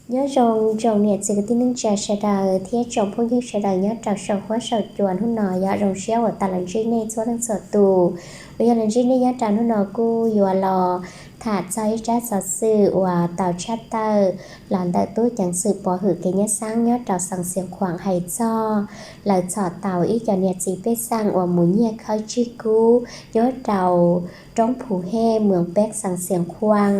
Nyob zoo tsoom niam txiv kwv tij neej tsa sawv daws thiab tsoom phooj ywg sawv daws nyob rau saum huab saum cua hnub no. Yog zoo siab uas tau los ntsib nej txhua leej txhua tus. Uas yog los ntsib nej nyob rau hnub no kuj yuav los tham txog ib tsab xov xwm uas tau tshaj tawm los ntawm tub ceev xwm pov hwm kev nyab xeeb nyob rau xeev Xiav Khuam hais txog lawv txhom tau ib co niam txiv pej xeem uas mus nyiag khawb tsig kub nyob rau roob Phu Hej, moos Peb, xeev Xiav Khuam.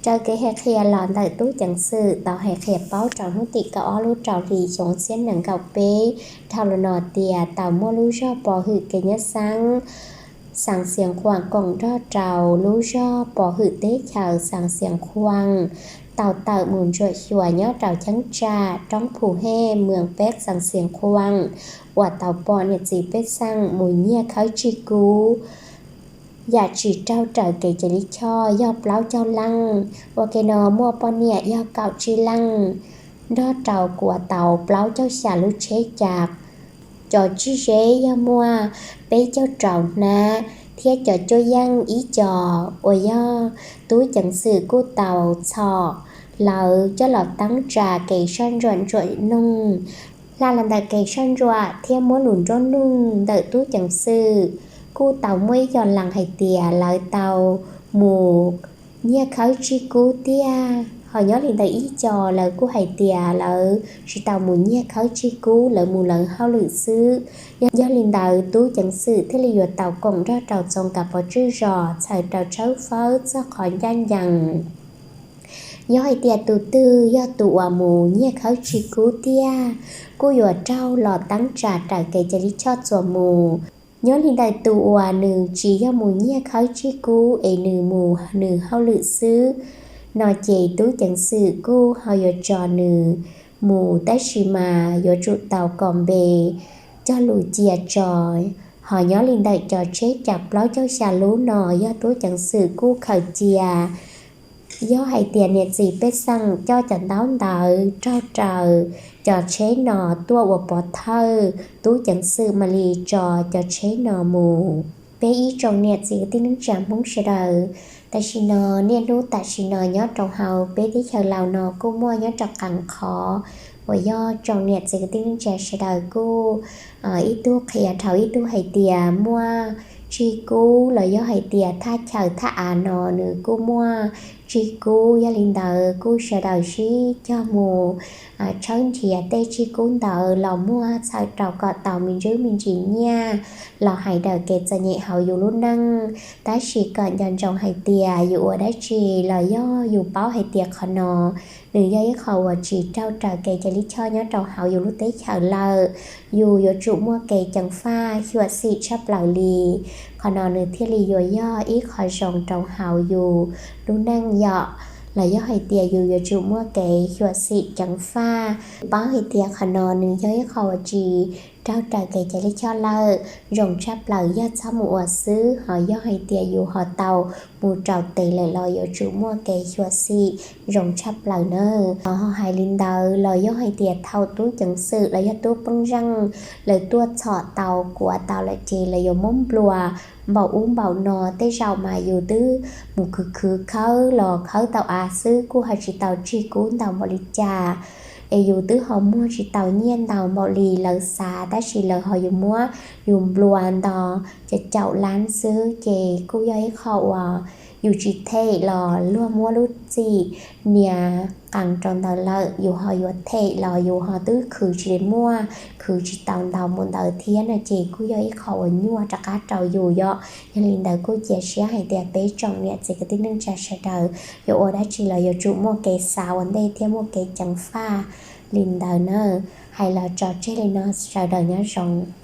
Raws kev hais qhia los ntawm tub ceev xwm tau hais qhia paub rau hnub tim kaum ob lub rau hli xyoo ob txhiab nees nkaum peb dhau los no tias tau muaj lub zog pov hwm kev nyab xeeb xeev Xiav Khuam koom nrog rau lub zog pov hwm teb chaws xeev Xiav Khuam tau tawm mus ntsuam xyuas nyob rau cheeb tsam roob Phu Hej, moos Peb, xeev Xiav Khuam uas tau pom niam txiv pej xeem mus nyiag khawb tsig kub yam tsis raug raws kev cai lij choj yog plaub caug leej. Ua ke no muaj poj niam yog kaum tsib leej, nrog rau kuas tau plaub caug xya lub tsheb cam. Cov tsig zeb yog muaj peb caug rau hnab thiab cov cuab yeej ib co uas yog tub ceev xwm kuj tau txhom lawv coj los teeb tsa kev soj ntsuam ntsuam noog. Hla los ntawm kev soj ntsuam thiab muab lus nruab noog ntawm tub ceev xwm kuj tau muaj ib co lees hais tias lawv tau mus nyiag khawb tsig kub tiag. Ho nyob li ntawm ib co lawv kuj hais tias lawv tsis tau mus nyiag khawb tsig kub, lawv mus lawv hauj lwm xwb. Yog li ntawd tub ceev xwm thiaj li yuav tau koom nrog rau txoos kav pov tswj zos txhawm rau tshawb fawb txog qhov ncaj ncees. Yog hais tias tus twg yog tus uas mus nyiag khawb tsig kub tiag, kuj yuav raug los teeb tsa raws kev cai lij choj txuas mus. Nyob li ntawm tus uas nws tsis yog mus nyiag khawb tsig kub es nws mus nws hauj lwm xwb no ces tub ceev xwm kuj ho yuav tso nws mus, tab sis mas yuav tsum tau kom npe cog lus cia tso. Ho nyob li ntawm cov tsheb cam plaub caug xya lub no yog tub ceev xwm kuj khaws cia. Yog hais tias niam txiv pej xeem coj cov ntaub ntawv raug raws cov tsheb no tuaj ua pov thawj, tub ceev xwm mam li tso cov tsheb no mus. Peb ib tsoom niam txiv kwv tij neej tsa Hmoob sawv daws, tam sim no niaj hnub tam sim no nyob rau hauv peb teb chaws Laus no kuj muaj nyob rau qee qhov uas yog tsoom niam txiv kwv tij neej tsa sawv daws kuj ib tug qhia dhau ib tug hais tias muaj tsig kub los yog hais tias thaj chaw thaj av no nws kuj muaj tsig kub. Yog li ntawd kuj sawv daws sib cog mus tshawb nrhiav tej tsig kub ntawd los muag txhawm rau kom tau me ntsis me ntsis nyiaj los hais daws kev txom nyem hauv yus lub neej. Tab sis kom nco ntsoov hais tias yus ua dab tsi los yog yus paub hais tias qhov no nws yog ib qho uas tsis raug raws kev cai lij choj nyob rau hauv yus lub teb chaws lawm, yus yuav tsum muaj kev ceev faj xyuam xim tshaj plaws li. Qhov no nws thiaj li yuav yog ib qho zoo rau hauv yus lub neej yom. Los yog hais tias yus yuav tsum muaj kev xyuam xim ceev faj, paub hais tias qhov no nws yog ib qho uas tsis raug raws kev cai lij choj lawm, zoo tshaj plaws yog txhob mus ua xwb. Ho yog hais tias yus ho tau mus rau tes lawm los yuav tsum muaj kev xyuam xim zoo tshaj plaws na. Ho hais li ntawd los yog hais tias thaum tub ceev xwm los yog tub pej xeem lawv tuaj txhom tau kuas tau lawm ces lawv yuav muab nplua npaum ub npaum no. Tej zaum mas yus twb mus khwv khwv khawb los khawb tau av xwb kuj ho tsis tau tsig kub ntau npaum li cas, es yus twb ho muag tsis tau nyiaj ntau npaum li lawv xav, tab sis lawv ho yuav muab yus nplua nto caum caum lab xwb, ces kuj yog ib qho uas yus tsis them los luag muab lub txim nias qees rau ntawd lawm, yus ho yuav them los yus ho twb khwv tsis muaj, khwv tsis tau ntau mus ntawd thiab no ces kuj yog ib qho uas nyuaj rov qab rau yus yom. Yog li ntawd kuj cia siab hais tias peb tsoom niam txiv kwv tij neej tsa sawv daws yuav ua dab tsi los yuav tsum muaj kev xav ua ntej thiab muaj kev ceev faj li ntawd na. Hais los tso tseg li no, sawv daws nyob zoo.